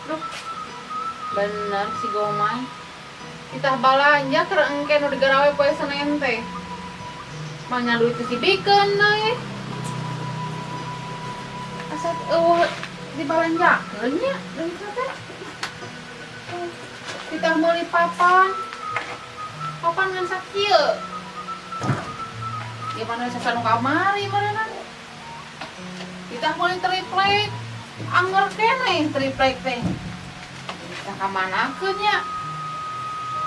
Duh. Bener si Gomay. Kita balanja keur engke nu digarawe poe Senin teh. Manya duit si bikeun euy. Asa eueuh dibalanjakeun nya duitna teh. Kita meuli papan. Papan ngan sakieu. Ieu mana sasanu kamari meureunna. Kita meuli triplek. Angger keneh triplek teh. Kita ka manakeun nya?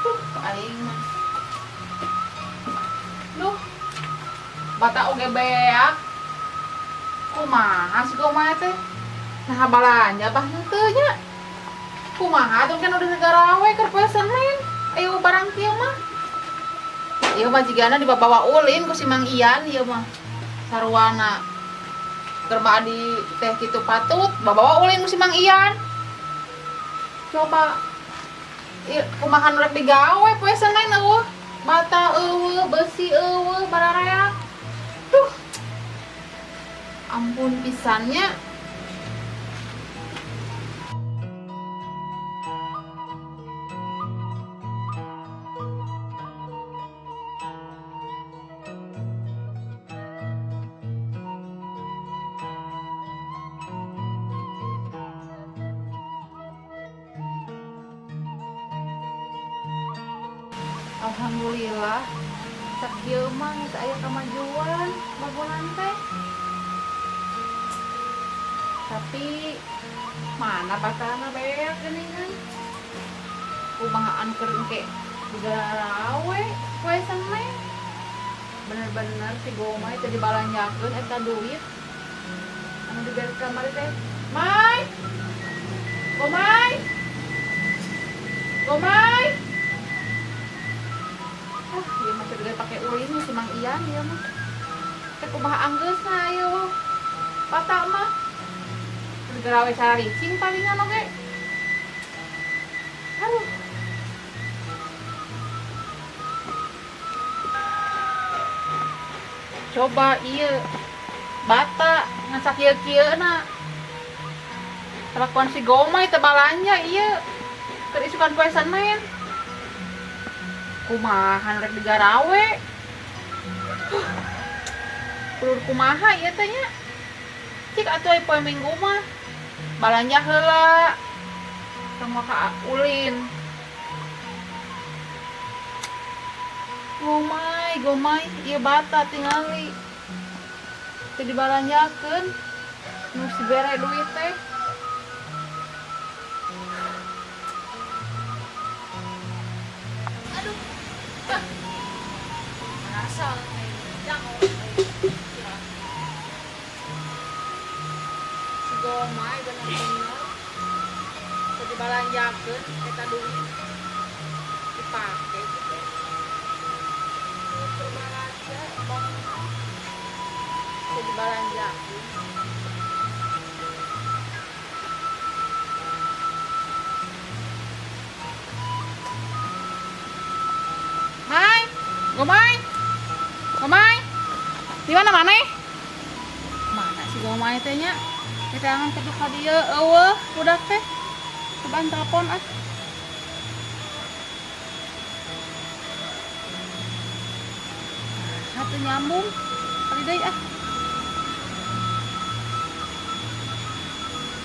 Tuh, aing mah. Duh. Bata oge beak. Kumaha si Gomay teh? Nah balanja bah henteu nya. Kumaha tuh kan udah negarawe keur poe Senin. Ayo barang kieu mah. Ieu mah jigana dibawa ulin ku si Mang Ian ieu mah. Sarwana. Keur mah adi teh kitu patut bawa ulin ku si Mang Ian. Coba kumaha nu rek digawe poe Senin eueuh. Bata eueuh, besi eueuh, bararea. Duh. Ampun pisannya. Alhamdulillah, sakieu mah geus aya kamajuan bangunan teh. Tapi mana batana beak geuningan. Kumaha anu keur engke digarawe poe Senin. Bener-bener si Gomay teh dibalanjakeun eta duit. Anu dibere kamari teh. Mai. Gomay. Gomay. Ah, ieu mah teu pake ulin si Mang Ian ieu mah. Teh kumaha anggeusna ieu. Bata mah. Garawe sararicing palingan oge. Aduh. Coba ieu bata ngan sakieu-kieuna. Kalakuan si Gomay teh balanja ieu. Keur isukan poe Senin. Kumaha rek digarawe. Kulur kumaha ieu teh nya. Cik atuh poe Minggu mah balanja heula. Tong ka ulin. Gomay, Gomay, ieu bata tingali. Teu dibalanjakeun. Nu sibere duit teh. Aduh. Rasa si Gomay bener-bener teu dibalanjakeun eta duit dipake gitu. Keur balanja bangunan teu dibalanjakeun. Hai, Gomay. Gomay. Di mana maneh? Mana si Gomay teh nya? Diteangan ke ka dieu eueuh budak teh. Cobaan telepon ah. Satu nyambung. Kali deui ah.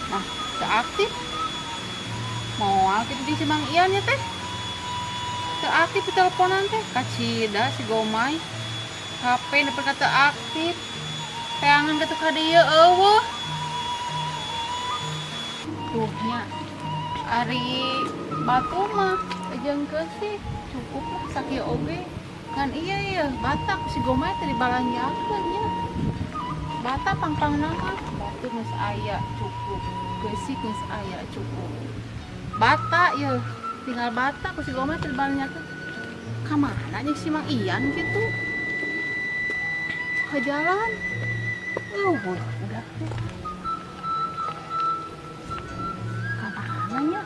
Nah, teu aktif. Moal kitu di si Mang Ian nya teh. Teu aktif di teleponan teh. Kacida si Gomay. HP nepi ka teu aktif. Teangan kitu ka dieu eueuh. Tuh nya. Ari batu mah jeung keusik cukup lah sakieu oge. Ngan iya ya bata ku si Gomay teh dibalanjakeun nya. Bata pangpangna mah batu geus aya cukup, keusik geus aya cukup. Bata ye tinggal bata ku si Gomay teh dibalanjakeun. Ka mana nya si Mang Ian kitu? Ka jalan. Eueuh udah teh. Ka mana nya?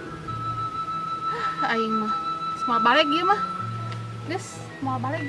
Ah, aing mah. Geus moal balik ieu mah. Geus moal balik.